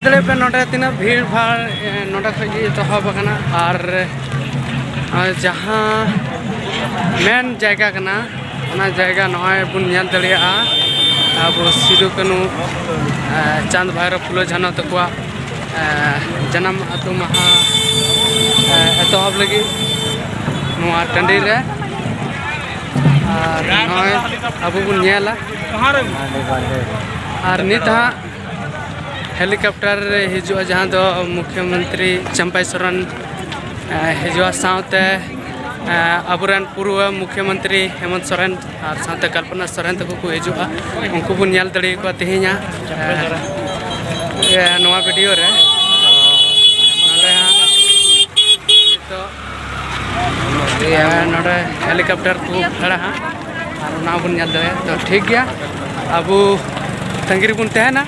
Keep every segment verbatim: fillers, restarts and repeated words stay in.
ᱧᱮᱞ ᱯᱮ ᱱᱚᱰᱮ ᱛᱤᱱᱟᱹᱜ ᱵᱷᱤᱲ ᱵᱷᱟᱲ, ᱮ, ᱱᱚᱰᱮ ᱠᱷᱚᱡ ᱜᱮ ᱮᱛᱚᱦᱚᱵ ᱟᱠᱟᱱᱟ᱾ ᱟᱨ, ᱟᱨ ᱡᱟᱦᱟᱸ ᱢᱮᱱ ᱡᱟᱭᱜᱟ ᱠᱟᱱᱟ, ᱚᱱᱟ ᱡᱟᱭᱜᱟ ᱱᱚᱜᱼᱚᱭ ᱵᱚᱱ ᱧᱮᱞ ᱫᱟᱲᱮᱭᱟᱜᱼᱟ, ᱟᱵᱚ ᱥᱤᱫᱩ ᱠᱟᱹᱱᱦᱩ, ᱮ, ᱪᱟᱸᱫᱽ ᱵᱷᱟᱭᱨᱚ ᱯᱷᱩᱞᱳ ᱡᱷᱟᱱᱚ ᱛᱟᱠᱚᱣᱟᱜ, ᱮ, ᱡᱟᱱᱟᱢ ᱟᱹᱛᱩ ᱢᱟᱦᱟ, ᱮ, ᱮᱛᱚᱦᱚᱵ ᱞᱟᱹᱜᱤᱫ ᱱᱚᱣᱟ ᱴᱟᱺᱰᱤ ᱨᱮ᱾ ᱟᱨ ᱱᱚᱜᱼᱚᱭ ᱟᱵᱚ ᱵᱚᱱ ᱧᱮᱞᱟ᱾ ᱟᱨ ᱱᱤᱛ ᱦᱟᱸᱜ ᱦᱮᱞᱤᱠᱚᱯᱴᱟᱨ ᱨᱮ ᱦᱤᱡᱩᱜᱼᱟ, ᱡᱟᱦᱟᱸ ᱫᱚ ᱢᱩᱠᱷᱭᱚᱢᱚᱱᱛᱨᱤ ᱪᱟᱢᱯᱟᱭ ᱥᱚᱨᱮᱱ, ᱮ, ᱦᱤᱡᱩᱜᱼᱟ, ᱥᱟᱶᱛᱮ, ᱮ, ᱟᱵᱚᱨᱮᱱ ᱯᱩᱨᱣᱚ ᱢᱩᱠᱷᱭᱚᱢᱚᱱᱛᱨᱤ ᱦᱮᱢᱚᱱᱛ ᱥᱚᱨᱮᱱ ᱟᱨ ᱥᱟᱶᱛᱮ ᱠᱚᱞᱯᱚᱱᱟ ᱥᱚᱨᱮᱱ ᱛᱟᱠᱚ ᱠᱚ ᱦᱤᱡᱩᱜᱼᱟ᱾ ᱩᱱᱠᱩ ᱵᱚᱱ ᱧᱮᱞ ᱫᱟᱲᱮᱭᱟᱠᱚᱣᱟ ᱛᱮᱦᱮᱧᱟᱜ, ᱮ, ᱮ, ᱱᱚᱣᱟ ᱵᱷᱤᱰᱤᱭᱳ ᱨᱮ᱾ ᱛᱚ ᱱᱚᱰᱮ ᱦᱟᱸᱜ ᱱᱤᱛᱚᱜ, ᱮ, ᱱᱚᱰᱮ ᱦᱮᱞᱤᱠᱚᱯᱴᱟᱨ ᱠᱚ ᱠᱷᱟᱲᱟ ᱦᱟᱸᱜ, ᱟᱨ ᱚᱱᱟ ᱵᱚᱱ ᱧᱮᱞ ᱫᱟᱲᱮᱭᱟᱜᱼᱟ᱾ ᱛᱚ ᱴᱷᱤᱠ ᱜᱮᱭᱟ, ᱟᱵᱚ ᱛᱟᱺᱜᱤ ᱨᱮᱵᱚᱱ ᱛᱟᱦᱮᱱᱟ᱾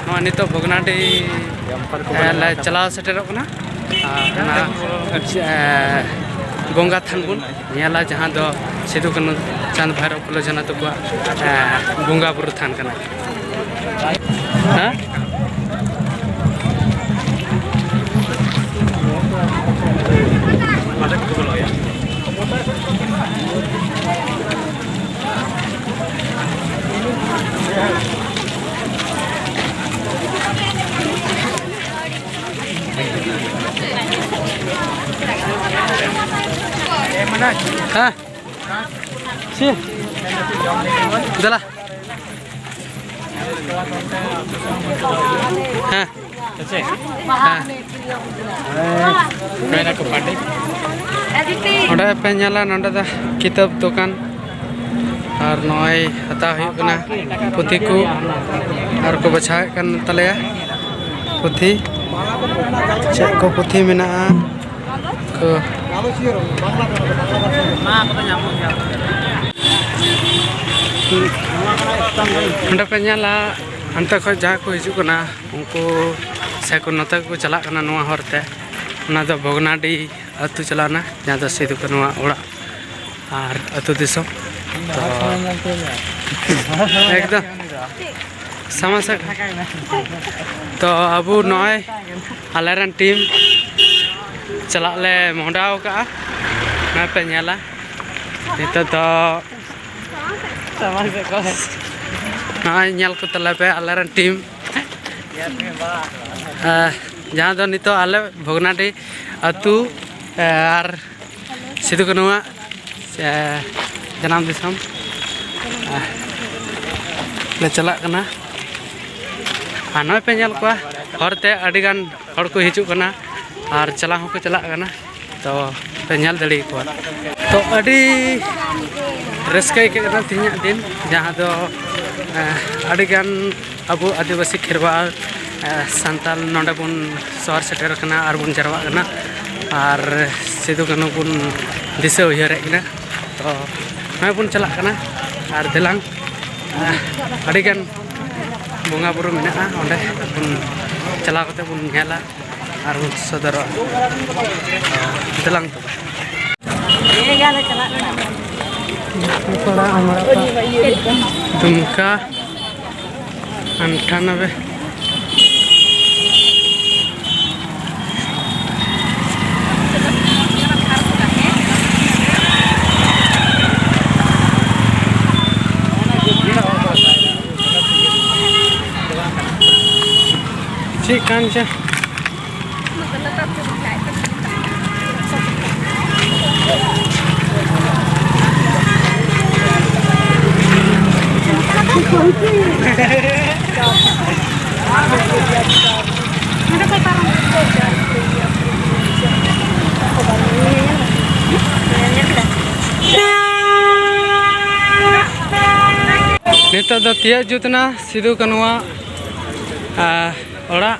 ᱱᱚᱣᱟ ᱱᱤᱛᱚᱜ ᱵᱷᱚᱜᱽᱱᱟᱰᱤ, ᱮ, ᱞᱮ ᱪᱟᱞᱟᱣ ᱥᱮᱴᱮᱨᱚᱜ ᱠᱟᱱᱟ᱾ ᱟᱨ ᱚᱱᱟ, ᱮ, ᱵᱚᱸᱜᱟ ᱛᱷᱟᱱ ᱵᱚᱱ ᱧᱮᱞᱟ, ᱡᱟᱦᱟᱸ ᱫᱚ ᱥᱤᱫᱩ ᱠᱟᱹᱱᱦᱩ ᱪᱟᱸᱫᱽ ᱵᱷᱟᱭᱨᱚ ᱯᱷᱩᱞᱳ ᱡᱷᱟᱱᱚ ᱛᱟᱠᱚᱣᱟᱜ, ᱮ, ᱵᱚᱸᱜᱟ ᱵᱩᱨᱩ ᱛᱷᱟᱱ ᱠᱟᱱᱟ᱾ ᱦᱮᱸ? ᱦᱮᱸ? ᱪᱮᱫ? ᱫᱮᱞᱟ᱾ ᱦᱮᱸ᱾ ᱦᱮᱸ᱾ ᱚᱸᱰᱮ ᱯᱮ ᱧᱮᱞᱟ, ᱱᱚᱸᱰᱮ ᱫᱚ ᱠᱤᱛᱟᱹᱵ ᱫᱚᱠᱟᱱ, ᱟᱨ ᱱᱚᱜᱼᱚᱭ ᱦᱟᱛᱟᱣ ᱦᱩᱭᱩᱜ ᱠᱟᱱᱟ ᱯᱩᱛᱷᱤ ᱠᱚ, ᱟᱨ ᱠᱚ ᱵᱟᱪᱷᱟᱣᱮᱫ ᱠᱟᱱ ᱛᱟᱞᱮᱭᱟ ᱯᱩᱛᱷᱤ, ᱪᱮᱫ ᱠᱚ ᱯᱩᱛᱷᱤ ᱢᱮᱱᱟᱜᱼᱟ᱾ ᱠᱚ᱾ ᱱᱚᱸᱰᱮ ᱯᱮ ᱧᱮᱞᱟ, ᱦᱟᱱᱛᱮ ᱠᱷᱚᱡ ᱡᱟᱦᱟᱸ ᱠᱚ ᱦᱤᱡᱩᱜ ᱠᱟᱱᱟ, ᱩᱱᱠᱩ ᱥᱮ ᱠᱚ ᱱᱚᱛᱮ ᱠᱚ ᱪᱟᱞᱟᱜ ᱠᱟᱱᱟ ᱱᱚᱣᱟ ᱦᱚᱨ ᱛᱮ᱾ ᱚᱱᱟ ᱫᱚ ᱵᱷᱚᱜᱽᱱᱟᱰᱤ ᱟᱹᱛᱩ ᱪᱟᱞᱟᱣ ᱮᱱᱟ, ᱡᱟᱦᱟᱸ ᱫᱚ ᱥᱤᱫᱩ ᱠᱟᱹᱱᱩᱣᱟᱜ ᱚᱲᱟᱜ ᱟᱨ ᱟᱹᱛᱩ ᱫᱤᱥᱚᱢ᱾ ᱛᱚ, ᱮᱠᱫᱚᱢ᱾ ᱥᱟᱢᱟᱝ ᱥᱮᱫ᱾ ᱛᱚ ᱟᱵᱚ ᱱᱚᱜᱼᱚᱭ ᱟᱞᱮᱨᱮᱱ ᱴᱤᱢ ᱪᱟᱞᱟᱜ ᱞᱮ ᱢᱚᱦᱰᱟᱣ ᱠᱟᱜᱼᱟ᱾ ᱱᱚᱜᱼᱚᱭ ᱯᱮ ᱧᱮᱞᱟ ᱱᱤᱛᱚᱜ ᱫᱚ᱾ ᱱᱚᱜᱼᱚᱭ ᱧᱮᱞ ᱠᱚ ᱛᱟᱞᱮ ᱯᱮ ᱟᱞᱮᱨᱮᱱ ᱴᱤᱢ, ᱡᱟᱦᱟᱸ ᱫᱚ ᱱᱤᱛᱚᱜ ᱟᱞᱮ ᱵᱷᱚᱜᱽᱱᱟᱰᱤ ᱟᱹᱛᱩ ᱟᱨ ᱥᱤᱫᱩ ᱠᱟᱹᱱᱩᱣᱟᱜ ᱡᱟᱱᱟᱢ ᱫᱤᱥᱚᱢ ᱞᱮ ᱪᱟᱞᱟᱜ ᱠᱟᱱᱟ᱾ ᱟᱨ ᱱᱚᱜᱼᱚᱭ ᱯᱮ ᱧᱮᱞ ᱠᱚᱣᱟ, ᱦᱚᱨᱛᱮ ᱟᱹᱰᱤᱜᱟᱱ ᱦᱚᱲ ᱠᱚ ᱦᱤᱡᱩᱜ ᱠᱟᱱᱟ ᱟᱨ ᱪᱟᱞᱟᱣ ᱦᱚᱸᱠᱚ ᱪᱟᱞᱟᱜ ᱠᱟᱱᱟ᱾ ᱛᱚ ᱯᱮ ᱧᱮᱞ ᱫᱟᱲᱮᱭᱟᱠᱚᱣᱟ᱾ ᱛᱚ ᱟᱹᱰᱤ ᱨᱟᱹᱥᱠᱟᱹ ᱟᱹᱭᱠᱟᱹᱜ ᱠᱟᱱᱟ ᱛᱮᱦᱮᱧᱟᱜ ᱫᱤᱱ, ᱡᱟᱦᱟᱸ ᱫᱚ ᱟᱹᱰᱤᱜᱟᱱ ᱟᱵᱚ ᱟᱹᱫᱤᱵᱟᱹᱥᱤ ᱠᱷᱮᱨᱣᱟᱲ ᱥᱟᱱᱛᱟᱲ ᱱᱚᱰᱮ ᱵᱚᱱ ᱥᱚᱦᱚᱨ ᱥᱮᱴᱮᱨ ᱟᱠᱟᱱᱟ ᱟᱨ ᱵᱚᱱ ᱡᱟᱨᱣᱟᱜ ᱠᱟᱱᱟ ᱟᱨ ᱥᱤᱫᱩ ᱠᱟᱹᱱᱦᱩ ᱵᱚᱱ ᱫᱤᱥᱟᱹ ᱩᱭᱦᱟᱹᱨᱮᱫ ᱠᱤᱱᱟ᱾ ᱛᱚ ᱱᱚᱜᱼᱚᱭ ᱵᱚᱱ ᱪᱟᱞᱟᱜ ᱠᱟᱱᱟ ᱟᱨ ᱫᱮᱞᱟᱝ ᱟᱹᱰᱤᱜᱟᱱ ᱵᱚᱸᱜᱟ ᱵᱩᱨᱩ ᱢᱮᱱᱟᱜᱼᱟ, ᱚᱸᱰᱮ ᱵᱚᱱ ᱪᱟᱞᱟᱣ ᱠᱟᱛᱮ ᱵᱚᱱ ᱧᱮᱞᱟ ᱟᱨ ᱵᱚᱱ ᱥᱚᱫᱚᱨᱚᱜᱼᱟ᱾ ᱫᱮᱞᱟᱝ ᱛᱚᱵᱮ᱾ ᱫᱩᱢᱠᱟ ᱟᱱᱴᱷᱟᱱᱚᱵᱮ᱾ ᱪᱮᱫ ᱠᱟᱱ ᱪᱚ᱾ ᱱᱤᱛᱚᱜ ᱫᱚ ᱛᱤᱭᱟᱹᱜ ᱡᱩᱛ ᱮᱱᱟ ᱥᱤᱫᱩ ᱠᱟᱹᱱᱩᱣᱟᱜ, ᱟᱨ ᱚᱲᱟᱜ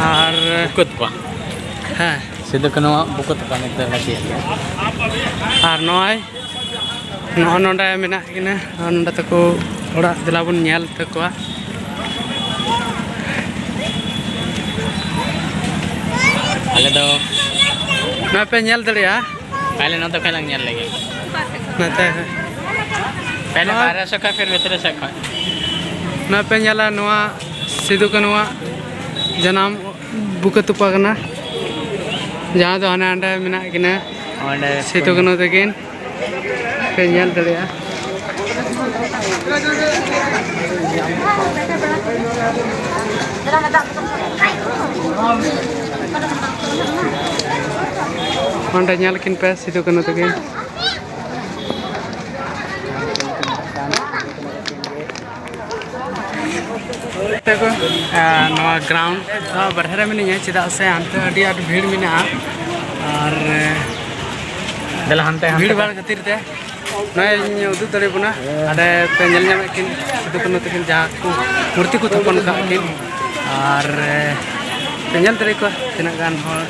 ᱟᱨ ᱵᱩᱠᱟᱹ ᱛᱚᱯᱟ᱾ ᱦᱮᱸ᱾ ᱥᱤᱫᱩ ᱠᱟᱹᱱᱩᱣᱟᱜ ᱵᱩᱠᱟᱹ ᱛᱚᱯᱟ ᱱᱤᱛ ᱫᱚ ᱞᱟᱹᱠᱛᱤ ᱜᱮᱭᱟ᱾ ᱟᱨ ᱱᱚᱜᱼᱚᱭ ᱱᱚᱜᱼᱚ ᱱᱚᱰᱮ ᱢᱮᱱᱟᱜ ᱠᱤᱱᱟ, ᱱᱚᱜᱼᱚ ᱱᱚᱰᱮ ᱛᱟᱠᱚ ᱚᱲᱟᱜ, ᱫᱮᱞᱟ ᱵᱚᱱ ᱧᱮᱞ ᱛᱟᱠᱚᱣᱟ᱾ ᱟᱞᱮ ᱫᱚ ᱱᱚᱣᱟ ᱯᱮ ᱧᱮᱞ ᱫᱟᱲᱮᱭᱟᱜᱼᱟ᱾ ᱯᱟᱦᱞᱮ ᱱᱚᱛᱮ ᱠᱷᱚᱱ ᱞᱟᱝ ᱧᱮᱞ ᱞᱮᱜᱮ᱾ ᱱᱚᱛᱮ᱾ ᱯᱟᱦᱞᱮ ᱱᱚᱣᱟ ᱵᱟᱦᱨᱮ ᱥᱮᱫ ᱠᱷᱚᱱ, ᱯᱷᱤᱨ ᱵᱷᱤᱛᱨᱤ ᱥᱮᱫ ᱠᱷᱚᱱ᱾ ᱚᱱᱟ ᱯᱮ ᱧᱮᱞᱟ, ᱱᱚᱣᱟ ᱥᱤᱫᱩ ᱠᱟᱹᱱᱩᱣᱟᱜ ᱡᱟᱱᱟᱢ ᱵᱩᱠᱟᱹ ᱛᱚᱯᱟ ᱠᱟᱱᱟ, ᱡᱟᱦᱟᱸ ᱫᱚ ᱦᱟᱱᱮ ᱦᱟᱸᱰᱮ ᱢᱮᱱᱟᱜ ᱠᱤᱱᱟ ᱚᱸᱰᱮ ᱥᱤᱫᱩ ᱠᱟᱹᱱᱩ ᱛᱟᱹᱠᱤᱱ᱾ ᱯᱮ ᱧᱮᱞ ᱫᱟᱲᱮᱭᱟᱜᱼᱟ᱾ ᱚᱸᱰᱮ ᱧᱮᱞ ᱠᱤᱱ ᱯᱮ ᱥᱤᱫᱩ ᱠᱟᱹᱱᱩ ᱛᱟᱹᱠᱤᱱ᱾ ᱱᱚᱣᱟ ᱜᱨᱟᱣᱩᱱᱰ ᱫᱚ ᱵᱟᱨᱦᱮ ᱨᱮ ᱢᱤᱱᱟᱹᱧᱟ, ᱪᱮᱫᱟᱜ ᱥᱮ ᱦᱟᱱᱛᱮ ᱟᱹᱰᱤ ᱟᱸᱴ ᱵᱷᱤᱲ ᱢᱮᱱᱟᱜᱼᱟ᱾ ᱟᱨ ᱫᱮᱞᱟ ᱦᱟᱱᱛᱮ, ᱦᱟᱱᱛᱮ᱾ ᱵᱷᱤᱲ ᱵᱷᱟᱲ ᱠᱷᱟᱹᱛᱤᱨ ᱛᱮ ᱱᱚᱜᱼᱚᱭ ᱤᱧ ᱩᱫᱩᱜ ᱫᱟᱲᱮᱭᱟᱵᱚᱱᱟ᱾ ᱦᱟᱸᱰᱮ ᱯᱮ ᱧᱮᱞ ᱧᱟᱢᱮᱫ ᱠᱤᱱ ᱥᱤᱫᱩ ᱠᱟᱹᱱᱦᱩ ᱛᱟᱹᱠᱤᱱ, ᱡᱟᱦᱟᱸ ᱠᱚ ᱢᱩᱨᱛᱤ ᱠᱚ ᱛᱷᱟᱯᱚᱱ ᱟᱠᱟᱫ ᱠᱤᱱ, ᱟᱨ ᱯᱮ ᱧᱮᱞ ᱫᱟᱲᱮ ᱠᱚᱣᱟ ᱛᱤᱱᱟᱹᱜ ᱜᱟᱱ ᱦᱚᱲ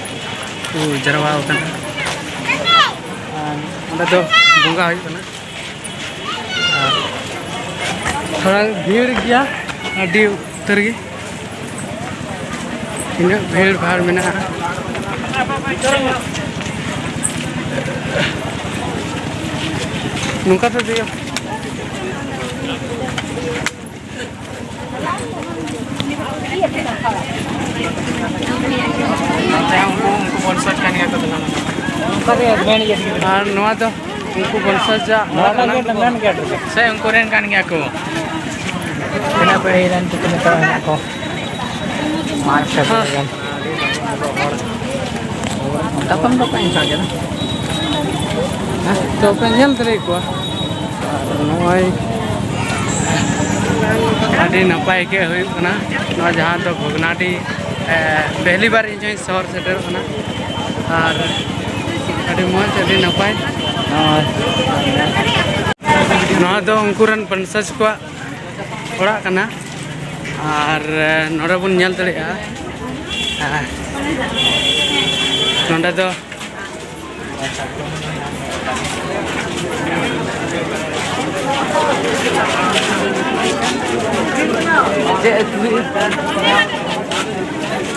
ᱠᱚ ᱡᱟᱨᱣᱟ ᱟᱠᱟᱱᱟ᱾ ᱟᱨ ᱚᱸᱰᱮ ᱫᱚ ᱵᱚᱸᱜᱟ ᱦᱩᱭᱩᱜ ᱠᱟᱱᱟ᱾ ᱟᱨ ᱛᱷᱚᱲᱟ ᱵᱷᱤᱲ ᱜᱮᱭᱟ, ᱟᱹᱰᱤ ᱩᱛᱟᱹᱨ ᱜᱮ᱾ ᱛᱤᱱᱟᱹᱜ ᱵᱷᱤᱲ ᱵᱷᱟᱲ ᱢᱮᱱᱟᱜᱼᱟ᱾ ᱱᱚᱝᱠᱟ ᱛᱮ ᱫᱮᱡᱚᱜ᱾ ᱟᱨ ᱱᱚᱣᱟ ᱫᱚ ᱩᱱᱠᱩ ᱵᱚᱝᱥᱚᱡᱟᱜ ᱚᱲᱟᱜ ᱠᱟᱱᱟ᱾ ᱥᱮ ᱩᱱᱠᱩ ᱨᱮᱱ ᱠᱟᱱ ᱜᱮᱭᱟ ᱠᱚ? ᱛᱤᱱᱟᱹᱜ ᱯᱟᱹᱦᱤᱞ ᱨᱮᱱ ᱠᱚ ᱱᱤᱛᱚᱜ ᱦᱮᱱᱟᱜ ᱠᱚ? ᱯᱟᱸᱪ ᱪᱷᱚ ᱥᱚ ᱜᱟᱱ᱾ ᱛᱚᱠᱷᱚᱱ ᱫᱚ ᱚᱠᱚᱭ ᱮᱱᱠᱷᱟᱱ ᱠᱟᱱᱟ? ᱛᱚ ᱯᱮ ᱧᱮᱞ ᱫᱟᱲᱮ ᱠᱚᱣᱟ᱾ ᱟᱨ ᱱᱚᱜᱼᱚᱭ ᱟᱹᱰᱤ ᱱᱟᱯᱟᱭ ᱟᱹᱭᱠᱟᱹᱣ ᱦᱩᱭᱩᱜ ᱠᱟᱱᱟ, ᱱᱚᱣᱟ ᱡᱟᱦᱟᱸ ᱫᱚ ᱵᱷᱚᱜᱽᱱᱟᱰᱤ, ᱮ, ᱯᱮᱦᱞᱤ ᱵᱟᱨ ᱤᱧ ᱦᱚᱸᱧ ᱥᱚᱦᱚᱨ ᱥᱮᱴᱮᱨᱚᱜ ᱠᱟᱱᱟ᱾ ᱟᱨ ᱟᱹᱰᱤ ᱢᱚᱡᱽ, ᱟᱹᱰᱤ ᱱᱟᱯᱟᱭ᱾ ᱱᱚᱣᱟ ᱫᱚ ᱩᱱᱠᱩ ᱨᱮᱱ ᱵᱚᱝᱥᱚᱡᱽ ᱠᱚᱣᱟᱜ ᱚᱲᱟᱜ ᱠᱟᱱᱟ᱾ ᱟᱨ, ᱮ, ᱱᱚᱰᱮ ᱵᱚᱱ ᱧᱮᱞ ᱫᱟᱲᱮᱭᱟᱜᱼᱟ, ᱮ, ᱱᱚᱰᱮ ᱫᱚ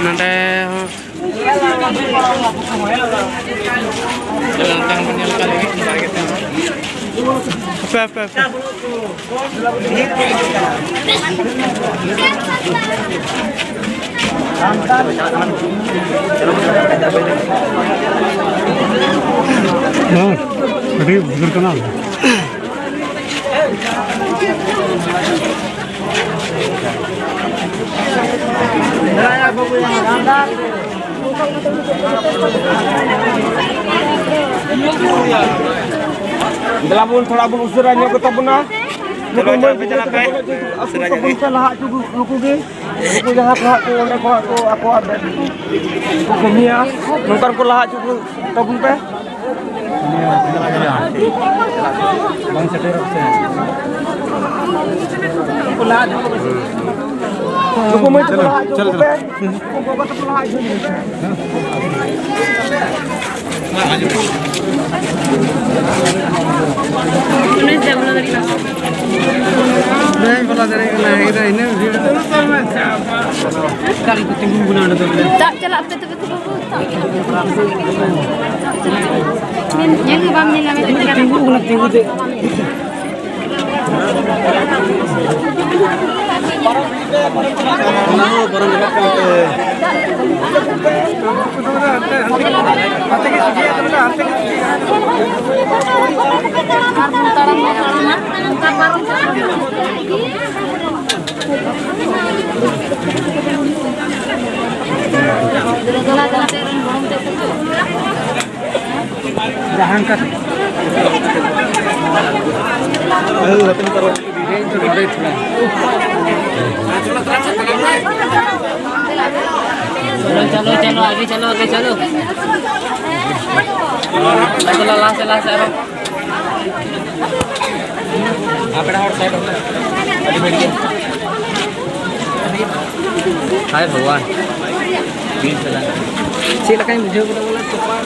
ᱱᱚᱰᱮ ᱦᱚᱸ ᱪᱟᱞᱟᱣ ᱛᱟᱭᱚᱢ ᱵᱚᱱ ᱧᱮᱞ ᱠᱟᱜ ᱞᱮᱜᱮ ᱵᱟᱲᱜᱮ ᱛᱮ᱾ ᱦᱟᱯᱮ, ᱦᱟᱯᱮ, ᱦᱟᱯᱮ᱾ ᱦᱮᱸ, ᱟᱹᱰᱤ ᱵᱷᱤᱲ ᱠᱟᱱᱟ᱾ ᱫᱮᱞᱟ ᱵᱚᱱ, ᱛᱷᱚᱲᱟ ᱵᱚᱱ ᱩᱥᱟᱹᱨᱟ ᱧᱚᱜ ᱜᱮᱛᱟ ᱵᱚᱱᱟ᱾ ᱱᱩᱠᱩ ᱢᱟᱹᱭ ᱵᱤᱴᱤ ᱛᱟᱠᱚ ᱵᱚᱞᱚ ᱦᱚᱪᱚ ᱠᱚ, ᱟᱹᱥᱩᱞ ᱠᱚᱵᱚᱱ ᱯᱮ, ᱞᱟᱦᱟ ᱦᱚᱪᱚ ᱠᱚ, ᱱᱩᱠᱩ ᱜᱮ᱾ ᱩᱱᱠᱩ ᱡᱟᱦᱟᱸ ᱠᱚ ᱦᱟᱸᱜ ᱠᱚ ᱚᱸᱰᱮ ᱠᱚ ᱦᱟᱸᱜ ᱠᱚ ᱟᱠᱚᱣᱟᱜ ᱠᱚ ᱠᱟᱹᱢᱤᱭᱟ, ᱱᱚᱝᱠᱟᱱ ᱠᱚ ᱞᱟᱦᱟ ᱦᱚᱪᱚ ᱠᱚ ᱛᱟᱵᱚᱱ ᱯᱮ᱾ ᱵᱟᱝ ᱥᱮᱴᱮᱨᱚᱜ ᱛᱮ᱾ ᱱᱩᱠᱩ ᱢᱟᱹᱭ ᱛᱟᱠᱚ ᱞᱟᱦᱟ ᱦᱚᱪᱚ ᱠᱚᱯᱮ᱾ ᱩᱱᱠᱩ ᱜᱚᱜᱚ ᱛᱟᱠᱚ ᱞᱟᱦᱟ ᱦᱚᱪᱚ ᱠᱚᱯᱮ᱾ ᱵᱟᱹᱧ ᱵᱚᱞᱚ ᱫᱟᱲᱮᱭᱟᱜ ᱠᱟᱱᱟ, ᱮᱠᱫᱚᱢ ᱤᱱᱟᱹ ᱵᱷᱤᱲ᱾ ᱫᱟᱜ ᱪᱟᱞᱟᱜ ᱯᱮ ᱛᱚᱵᱮ ᱛᱚ ᱵᱟᱹᱵᱩ᱾ ᱧᱮᱞ ᱜᱮ ᱵᱟᱢ ᱧᱮᱞ ᱧᱟᱢᱮᱫ ᱛᱤᱸᱜᱩ ᱠᱟᱱᱟ, ᱛᱤᱸᱜᱩ ᱛᱮ᱾ ᱚᱱᱟ ᱦᱚᱸ ᱯᱟᱨᱚᱢ ᱪᱟᱵᱟᱜ ᱠᱟᱱ ᱛᱮ᱾ ᱟᱨ ᱵᱚᱱ ᱛᱟᱲᱟᱢ ᱢᱟ, ᱛᱟᱲᱟᱢ ᱢᱟ, ᱚᱱᱠᱟ ᱯᱟᱨᱚᱢ ᱪᱟᱞᱟᱜ ᱢᱟ᱾ ᱡᱟᱦᱟᱸ ᱞᱮᱠᱟ᱾ चलो, चलो, चलो, आगे चलो, आगे चलो। चलो, लास्ट, लास्ट, आरो। ᱟᱯᱮ ᱦᱚᱲ ᱥᱟᱭᱤᱰ ᱚᱜ ᱯᱮ᱾ ᱟᱹᱰᱤ ᱵᱷᱤᱲ ᱜᱮᱭᱟ᱾ ᱦᱟᱭ ᱵᱷᱟᱜᱽᱣᱟᱱ᱾ ᱵᱤᱨ ᱪᱟᱞᱟᱜ᱾ ᱪᱮᱫ ᱞᱮᱠᱟᱧ ᱵᱩᱡᱷᱟᱹᱣ ᱠᱮᱫᱟ ᱵᱚᱞᱮ ᱛᱚᱯᱟ᱾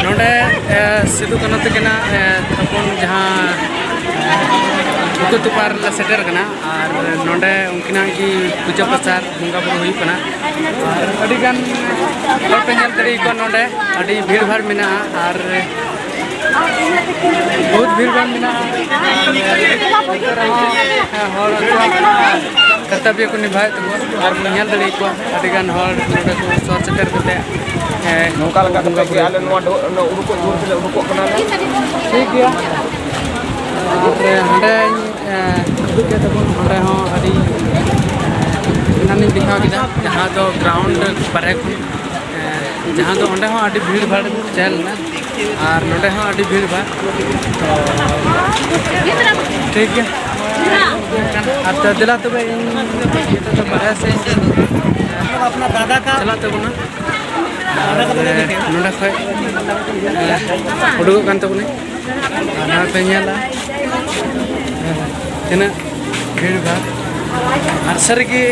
ᱱᱚᱰᱮ ᱮ, ᱥᱤᱫᱩ ᱠᱟᱹᱱᱦᱩ ᱛᱟᱹᱠᱤᱱᱟᱜ ᱮ, ᱛᱷᱟᱯᱚᱱ ᱡᱟᱦᱟᱸ ᱮ, ᱵᱩᱠᱟᱹ ᱛᱚᱯᱟ ᱨᱮᱞᱮ ᱥᱮᱴᱮᱨ ᱠᱟᱱᱟ᱾ ᱟᱨ ᱱᱚᱰᱮ ᱩᱱᱠᱤᱱᱟᱜ ᱜᱮ ᱯᱩᱡᱟᱹ ᱯᱟᱥᱟ ᱵᱚᱸᱜᱟ ᱵᱩᱨᱩ ᱦᱩᱭᱩᱜ ᱠᱟᱱᱟ᱾ ᱟᱨ ᱟᱹᱰᱤ ᱜᱟᱱ ᱦᱚᱲ ᱯᱮ ᱧᱮᱞ ᱫᱟᱲᱮ ᱟᱠᱚᱣᱟ, ᱱᱚᱰᱮ ᱟᱹᱰᱤ ᱵᱷᱤᱲ ᱵᱷᱟᱲ ᱢᱮᱱᱟᱜᱼᱟ᱾ ᱟᱨ ᱵᱚᱦᱩᱛ ᱵᱷᱤᱲ ᱵᱷᱟᱲ ᱢᱮᱱᱟᱜᱼᱟ᱾ ᱮᱱᱛᱮ ᱨᱮᱦᱚᱸ, ᱦᱮᱸ, ᱦᱚᱲ ᱟᱠᱚᱣᱟᱜ ᱠᱟᱨᱛᱚᱵᱽᱵᱚ ᱠᱚ ᱱᱤᱵᱷᱟᱣᱮᱫ ᱛᱟᱠᱚᱣᱟ᱾ ᱟᱨ ᱵᱚᱱ ᱧᱮᱞ ᱫᱟᱲᱮ ᱟᱠᱚᱣᱟ, ᱟᱹᱰᱤ ᱜᱟᱱ ᱦᱚᱲ ᱱᱚᱰᱮ ᱠᱚ ᱥᱚᱦᱚᱨ ᱥᱮᱴᱮᱨ ᱠᱟᱛᱮ, ᱦᱮᱸ, ᱱᱚᱝᱠᱟ ᱞᱮᱠᱟ ᱵᱚᱸᱜᱟ ᱠᱟᱛᱮ ᱜᱮ ᱵᱩᱨᱩ᱾ ᱟᱞᱮ ᱱᱚᱣᱟ ᱰᱚ-, ᱱᱚᱣᱟ ᱩᱰᱩᱠᱚᱜ ᱫᱩᱣᱟᱹᱨ ᱛᱮᱞᱮ ᱩᱰᱩᱠᱚᱜ ᱠᱟᱱᱟ᱾ ᱴᱷᱤᱠ ᱜᱮᱭᱟ᱾ ᱛᱟᱨᱯᱚᱨᱮ ᱦᱟᱸᱰᱮ, ᱮᱸ, ᱩᱫᱩᱜ ᱠᱮᱫ ᱛᱟᱵᱚᱱ, ᱚᱸᱰᱮ ᱦᱚᱸ ᱟᱹᱰᱤ, ᱮᱸ, ᱮᱱᱟᱱᱤᱧ ᱫᱮᱠᱷᱟᱣ ᱠᱮᱫᱟ, ᱡᱟᱦᱟᱸ ᱫᱚ ᱜᱨᱟᱣᱩᱱᱰ ᱵᱟᱨᱦᱮ ᱠᱷᱚᱱ, ᱮᱸ, ᱡᱟᱦᱟᱸ ᱫᱚ ᱚᱸᱰᱮ ᱦᱚᱸ ᱟᱹᱰᱤ ᱵᱷᱤᱲ ᱵᱷᱟᱲ ᱛᱟᱦᱮᱸ ᱞᱮᱱᱟ᱾ ᱟᱨ ᱱᱚᱰᱮ ᱦᱚᱸ ᱟᱹᱰᱤ ᱵᱷᱤᱲ ᱵᱷᱟᱲ᱾ ᱛᱚ, ᱴᱷᱤᱠ ᱜᱮᱭᱟ᱾ ᱟᱨ ᱛᱚ ᱫᱮᱞᱟ ᱛᱚᱵᱮ ᱤᱧ ᱱᱤᱛᱚᱜ ᱫᱚ ᱵᱟᱨᱦᱮ ᱥᱮᱫ ᱤᱧ ᱪᱟᱞᱟᱜ ᱛᱟᱵᱚᱱᱟ᱾ ᱟᱨ ᱱᱚᱰᱮ ᱠᱷᱚᱡ, ᱮ, ᱩᱰᱩᱠᱚᱜ ᱠᱟᱱ ᱛᱟᱵᱚᱱᱟᱹᱧ᱾ ᱟᱨ ᱱᱚᱰᱮ ᱯᱮ ᱧᱮᱞᱟ, ᱮ, ᱛᱤᱱᱟᱹᱜ ᱵᱷᱤᱲ ᱵᱷᱟᱲ᱾ ᱟᱨ ᱥᱟᱹᱨᱤᱜᱮ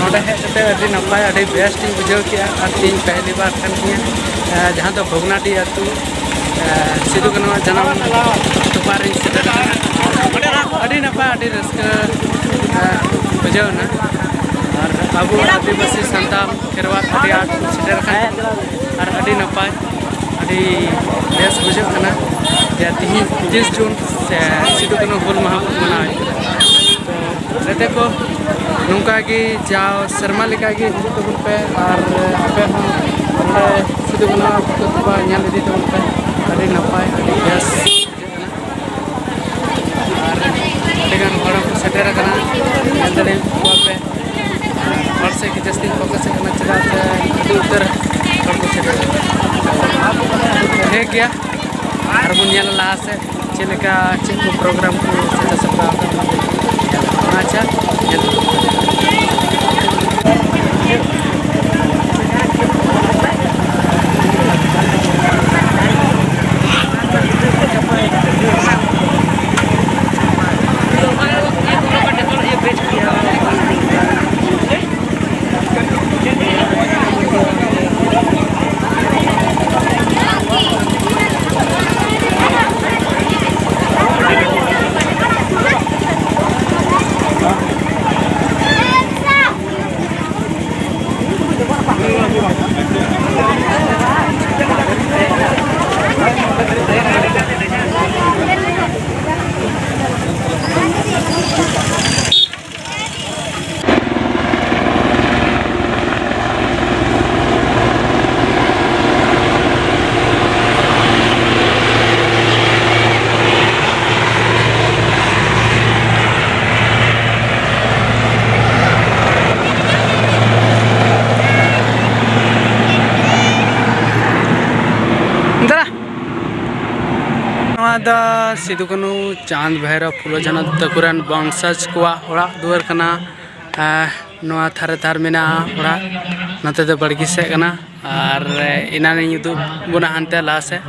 ᱱᱚᱰᱮ ᱦᱮᱡ ᱠᱟᱛᱮ ᱟᱹᱰᱤ ᱱᱟᱯᱟᱭ, ᱟᱹᱰᱤ ᱵᱮᱥ ᱤᱧ ᱵᱩᱡᱷᱟᱹᱣ ᱠᱮᱜᱼᱟ᱾ ᱟᱨ ᱛᱮᱦᱮᱧ ᱯᱮᱦᱞᱤ ᱵᱟᱨ ᱠᱟᱱ ᱛᱤᱧᱟᱹ, ᱮ, ᱡᱟᱦᱟᱸ ᱫᱚ ᱵᱷᱚᱜᱽᱱᱟᱰᱤ ᱟᱹᱛᱩ, ᱮ, ᱥᱤᱫᱩ ᱠᱟᱹᱱᱦᱩᱣᱟᱜ ᱡᱟᱱᱟᱢ ᱛᱚᱯᱟ ᱨᱤᱧ ᱥᱮᱴᱮᱨ ᱟᱠᱟᱱᱟ᱾ ᱟᱹᱰᱤ ᱱᱟᱯᱟᱭ, ᱟᱹᱰᱤ ᱨᱟᱹᱥᱠᱟᱹ, ᱮ, ᱵᱩᱡᱷᱟᱹᱣ ᱮᱱᱟ᱾ ᱟᱨ ᱟᱵᱚ ᱟᱹᱫᱤᱵᱟᱹᱥᱤ ᱥᱟᱱᱛᱟᱲ ᱠᱷᱮᱨᱣᱟᱲ ᱟᱹᱰᱤ ᱟᱸᱴ ᱠᱚ ᱥᱮᱴᱮᱨ ᱟᱠᱟᱱ, ᱟᱨ ᱟᱹᱰᱤ ᱱᱟᱯᱟᱭ, ᱟᱹᱰᱤ ᱵᱮᱥ ᱵᱩᱡᱷᱟᱹᱜ ᱠᱟᱱᱟ ᱡᱮ ᱛᱤᱦᱤᱧ ᱛᱤᱨᱤᱥ ᱡᱩᱱ ᱥᱮ ᱥᱤᱫᱩ ᱠᱟᱹᱱᱦᱩ ᱦᱩᱞ ᱢᱟᱦᱟ ᱵᱚᱱ ᱢᱟᱱᱟᱣᱮᱫ ᱠᱟᱱᱟ᱾ ᱛᱚ ᱜᱟᱛᱮ ᱠᱚ, ᱱᱚᱝᱠᱟ ᱜᱮ ᱡᱟᱣ ᱥᱮᱨᱢᱟ ᱞᱮᱠᱟ ᱜᱮ ᱦᱤᱡᱩᱜ ᱛᱟᱵᱚᱱ ᱯᱮ, ᱟᱨ ᱟᱯᱮ ᱦᱚᱸ ᱱᱚᱰᱮ ᱥᱤᱫᱩ ᱠᱟᱹᱱᱦᱩ ᱵᱩᱠᱟᱹ ᱛᱚᱯᱟ ᱧᱮᱞ ᱤᱫᱤ ᱛᱟᱵᱚᱱ ᱯᱮ, ᱟᱹᱰᱤ ᱱᱟᱯᱟᱭ, ᱟᱹᱰᱤ ᱵᱮᱥ᱾ ᱟᱨ ᱟᱹᱰᱤᱜᱟᱱ ᱦᱚᱲ ᱦᱚᱸᱠᱚ ᱥᱮᱴᱮᱨ ᱟᱠᱟᱱᱟ, ᱧᱮᱞ ᱫᱟᱲᱮᱭᱟᱜ ᱠᱚᱣᱟ ᱯᱮ᱾ ᱦᱚᱲ ᱥᱮᱫ ᱜᱮ ᱡᱟᱹᱥᱛᱤᱧ ᱯᱷᱳᱠᱟᱥᱮᱫ ᱠᱟᱱᱟ, ᱪᱮᱫᱟᱜ ᱥᱮ ᱟᱹᱰᱤ ᱩᱛᱟᱹᱨ ᱦᱚᱲ ᱠᱚ ᱥᱮᱴᱮᱨ ᱟᱠᱟᱱᱟ᱾ ᱴᱷᱤᱠ ᱜᱮᱭᱟ, ᱟᱨ ᱵᱚᱱ ᱧᱮᱞᱟ ᱞᱟᱦᱟ ᱥᱮᱫ ᱪᱮᱫ ᱞᱮᱠᱟ, ᱪᱮᱫ ᱠᱚ ᱯᱨᱳᱜᱨᱟᱢ ᱠᱚ ᱥᱟᱡᱟᱣ ᱥᱟᱯᱲᱟᱣ ᱟᱠᱟᱫᱟ, ᱚᱱᱟ ᱵᱚᱱ ᱧᱮᱞᱟ᱾ ᱟᱪᱪᱷᱟ, ᱧᱮᱞ ᱛᱟᱵᱚᱱ ᱯᱮ᱾ ᱥᱤᱫᱩ ᱠᱟᱹᱱᱦᱩ, ᱪᱟᱸᱫᱽ ᱵᱷᱟᱭᱨᱚ, ᱯᱷᱩᱞᱳ ᱡᱷᱟᱱᱚ ᱛᱟᱠᱚ ᱨᱮᱱ ᱵᱚᱝᱥᱚᱡᱽ ᱠᱚᱣᱟᱜ ᱚᱲᱟᱜ ᱫᱩᱣᱟᱹᱨ ᱠᱟᱱᱟ᱾ ᱟᱨ ᱱᱚᱣᱟ ᱫᱷᱟᱨᱮ ᱫᱷᱟᱨ ᱢᱮᱱᱟᱜᱼᱟ ᱚᱲᱟᱜ, ᱱᱚᱛᱮ ᱫᱚ ᱵᱟᱲᱜᱮ ᱥᱮᱫ ᱠᱟᱱᱟ᱾ ᱟᱨ ᱮᱱᱟᱱᱤᱧ ᱩᱫᱩᱜ ᱵᱚᱱᱟ ᱦᱟᱱᱛᱮ ᱞᱟᱦᱟ ᱥᱮᱫ,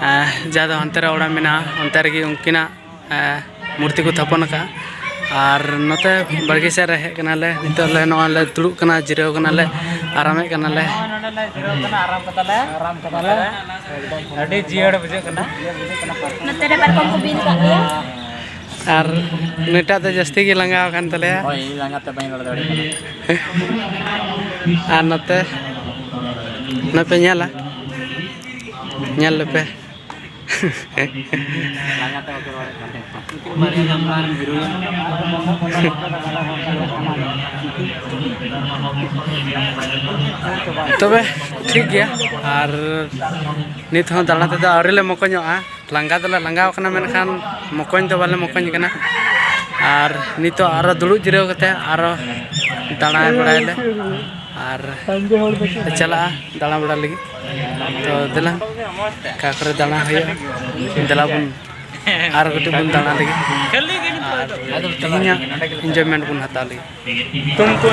ᱟᱨ ᱡᱟᱦᱟᱸ ᱫᱚ ᱦᱟᱱᱛᱮ ᱨᱮ ᱚᱲᱟᱜ ᱢᱮᱱᱟᱜᱼᱟ, ᱚᱱᱛᱮ ᱨᱮᱜᱮ ᱩᱱᱠᱤᱱᱟᱜ, ᱟᱨ ᱢᱩᱨᱛᱤ ᱠᱚ ᱛᱷᱟᱯᱚᱱ ᱟᱠᱟᱫᱼᱟ᱾ ᱟᱨ ᱱᱚᱛᱮ ᱵᱟᱲᱜᱮ ᱥᱮᱫ ᱨᱮ ᱦᱮᱡ ᱠᱟᱱᱟᱞᱮ, ᱱᱤᱛᱚᱜ ᱞᱮ ᱱᱚᱣᱟ ᱞᱮ ᱫᱩᱲᱩᱵ ᱠᱟᱱᱟ, ᱡᱤᱨᱟᱹᱣ ᱠᱟᱱᱟᱞᱮ, ᱟᱨᱟᱢᱮᱫ ᱠᱟᱱᱟᱞᱮ᱾ ᱱᱚᱰᱮ ᱞᱮ ᱡᱤᱨᱟᱹᱣ ᱠᱟᱱᱟ, ᱟᱨᱟᱢ ᱠᱟᱫᱟᱞᱮ, ᱟᱨᱟᱢ ᱠᱟᱫᱟᱞᱮ᱾ ᱟᱹᱰᱤ ᱡᱤᱭᱟᱹᱲ ᱵᱩᱡᱷᱟᱹᱜ ᱠᱟᱱᱟ᱾ ᱱᱚᱛᱮ ᱨᱮ ᱯᱟᱨᱠᱚᱢ ᱠᱚ ᱵᱤᱞ ᱠᱟᱜ ᱞᱮᱭᱟ᱾ ᱟᱨ ᱱᱩᱭᱴᱟᱜ ᱫᱚ ᱡᱟᱹᱥᱛᱤ ᱜᱮ ᱞᱟᱸᱜᱟ ᱟᱠᱟᱱ ᱛᱟᱞᱮᱭᱟ᱾ ᱦᱳᱭ, ᱞᱟᱸᱜᱟ ᱛᱮ ᱵᱟᱹᱧ ᱨᱚᱲ ᱫᱟᱲᱮᱭᱟᱜ ᱠᱟᱱᱟ᱾ ᱟᱨ ᱱᱚᱛᱮ, ᱱᱚᱛᱮ ᱯᱮ ᱧᱮᱞᱟ, ᱧᱮᱞ ᱞᱮᱯᱮ᱾ ᱞᱟᱸᱜᱟ ᱛᱮ ᱵᱟᱠᱚ ᱨᱚᱲᱮᱫ ᱠᱟᱱ ᱛᱟᱦᱮᱸᱫ᱾ ᱩᱱᱠᱤᱱ ᱵᱟᱨᱭᱟ ᱜᱮ ᱟᱢ ᱨᱮᱱ ᱦᱤᱨᱳᱭᱤᱱ᱾ ᱛᱚᱵᱮ ᱴᱷᱤᱠ ᱜᱮᱭᱟ, ᱟᱨ ᱱᱤᱛ ᱦᱚᱸ ᱫᱟᱬᱟ ᱛᱮᱫᱚ ᱟᱹᱣᱨᱤ ᱞᱮ ᱢᱚᱠᱚᱧᱚᱜᱼᱟ᱾ ᱞᱟᱸᱜᱟ ᱫᱚᱞᱮ ᱞᱟᱸᱜᱟᱣ ᱠᱟᱱᱟ, ᱢᱮᱱᱠᱷᱟᱱ ᱢᱚᱠᱚᱧ ᱫᱚ ᱵᱟᱞᱮ ᱢᱚᱠᱚᱧ ᱠᱟᱱᱟ᱾ ᱟᱨ ᱱᱤᱛᱚᱜ ᱟᱨᱚ ᱫᱩᱲᱩᱵ ᱡᱤᱨᱟᱹᱣ ᱠᱟᱛᱮ ᱟᱨᱚ ᱫᱟᱬᱟ ᱵᱟᱲᱟᱭᱟᱞᱮ, ᱟᱨ ᱞᱮ ᱪᱟᱞᱟᱜᱼᱟ ᱫᱟᱬᱟ ᱵᱟᱲᱟ ᱞᱟᱹᱜᱤᱫ᱾ ᱛᱚ ᱫᱮᱞᱟ, ᱚᱠᱟ ᱠᱚᱨᱮ ᱫᱟᱬᱟ ᱦᱩᱭᱩᱜᱼᱟ, ᱫᱮᱞᱟ ᱵᱚᱱ ᱟᱨ ᱠᱟᱹᱴᱤᱡ ᱵᱚᱱ ᱫᱟᱬᱟ ᱞᱟᱹᱜᱤᱫ, ᱟᱨ ᱛᱮᱦᱮᱧᱟᱜ enjoyment ᱵᱚᱱ ᱦᱟᱛᱟᱣ ᱞᱟᱹᱜᱤᱫ᱾ तुमको